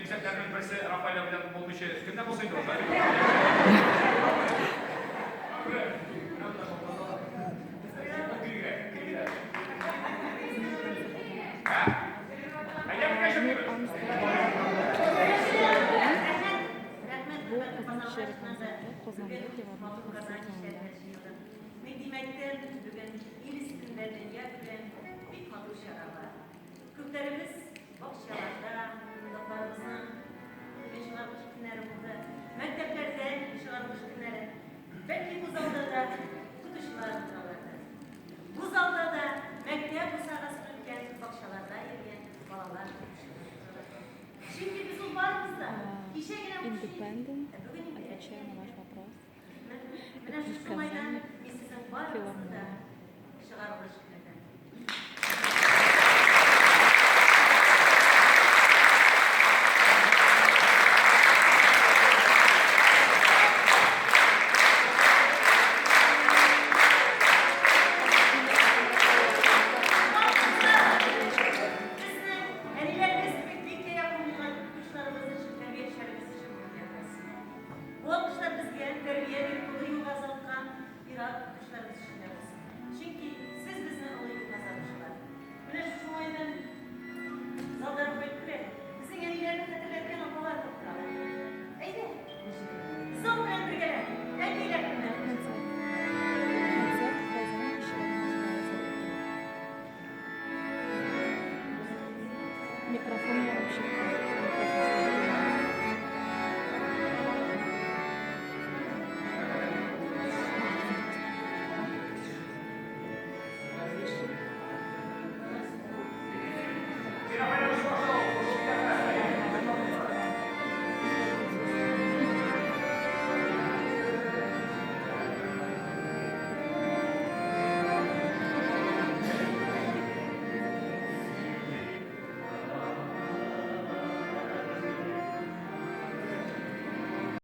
Игезәкләрнең берсе Рафаэль абыйдан булмыйча кемнән булсын инде ул? Бу Казан кешеләре концерты Казанда филармония концерт залында. Мин димәктән, бүген ил өстендә дөнья белән бик матур чара бар. Күпләребез бакчаларда, оныкларыбызның бүген чыгарылыш көннәре булды. Мәктәпләрдә чыгарылыш көннәре. Бәлки бу залда да укытучылар утыралардыр. Бу залда да мәктәп бусагасын үткән, бакчаларда йөргән балалар укучылар утыралардыр. Чөнки без ул барыбыз да кичә генә укучы идек, Independent, ә бүген инде отвечая на ваш әти-әниләр. вопрос, Менә это в шушы уңайдан Казани мин сезнең барыгызны да филармония. чыгарылыш көне белән. Безнең әниләребез кебек бик тә якын булган укытучыларыбыз өчен, тәрбиячеләребез өчен бүген якласын. Бу алкышлар безгә тәрбия биреп олы юлга озаткан ир-ат укытучыларыбыз өчен дә булсын. Чөнки сез безне олы юлга озатучылар. Менә шушы уңайдан залда рәхмәт күрә. Безнең әниләрне хәтерләткән апалар да утыралар. Әйдә, зал белән бергәләп, әниләр көннәрен Концерт. Концерт Казан кешеләре называется. Микрофон ярып чыкты.